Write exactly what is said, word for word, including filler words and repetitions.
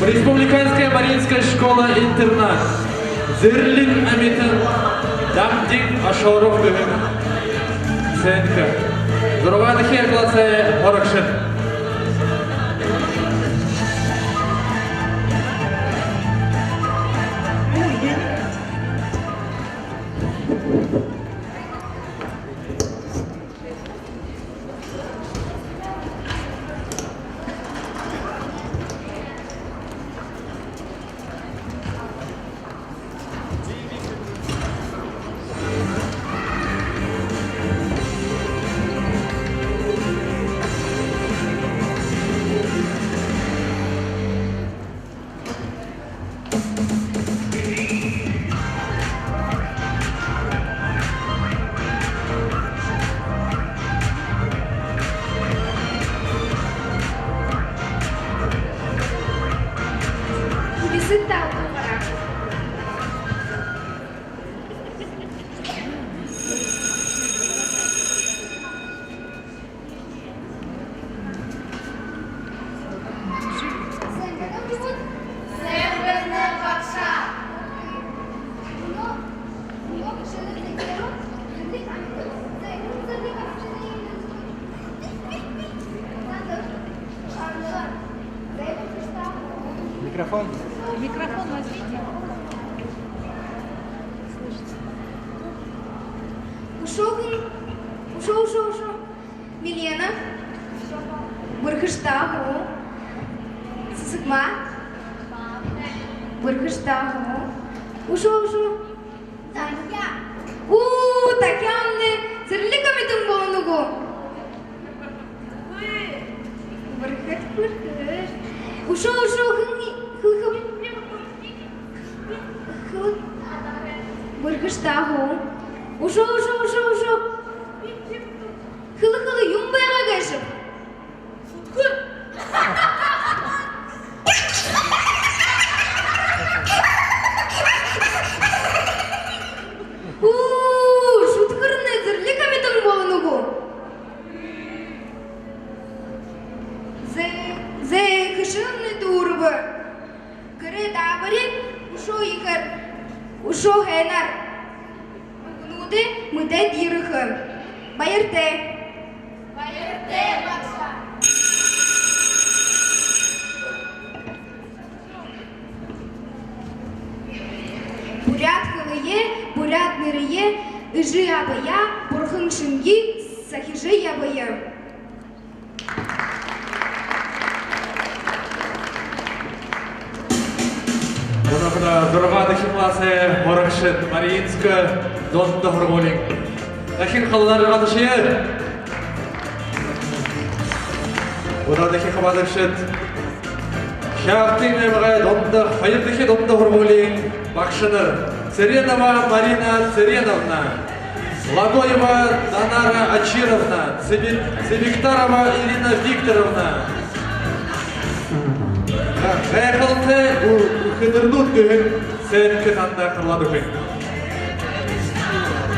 Республиканская Мариинская школа-интернат. «Зэрлиг амитан» Дамдин Ошоров гэһэн сценкэ. Зургаадахи классай һурагшад. Микрофон. Микрофон возьмите. Үшөө хүн, үшөө, үшөө, үшөө. Милена. Бэрхэш даа гү? Сэсэгма. Бэрхэш даа гү? Үшөө, үшөө. Татьяна. Уу, Татьяна, зэрлиг амитан болоно гү? Бэрхэ, бэрхэ. Үшөө, үшөө, хэн, хэн, хэн? Бэрхэш даа гү? Үшөө, үшөө, үшөө, үшөө. Хэлэ, хэлэ, юун байгаа гээшэб? Шүдхэр. Уу, шүдхэрнай зэрлиг амитан болоно гү? Зэ, зэ, хэшээлнай дүүрэбэ. Гэрэй даабари үшөө ехээр, үшөө һайнаар. Үгэнүүдые мэдээд ерэхэ. Баяртай. Баяртай, багша. Буряад хэлэеэ, буряад нэрэеэ, эжы абаяа, бурхан шэнги сахижа ябая. Мүнөө зургаадахи классай һурагшад, Мариинска дунда һургуулиин. Дахин халуунаар гаргашая. Удаадахи хабаадагшад. Хяагтын аймагай дунда, хоёрдохи дунда һургуулиин багшанар. Цыренова Марина Цыреновна. Ладоева Данара Ачировна, Цыбик-, Цыбиктарова Ирина Викторовна. «Гайхалтай ү-, үхибүүд» гэһэн сценкэ танда харлаад үгэхэ.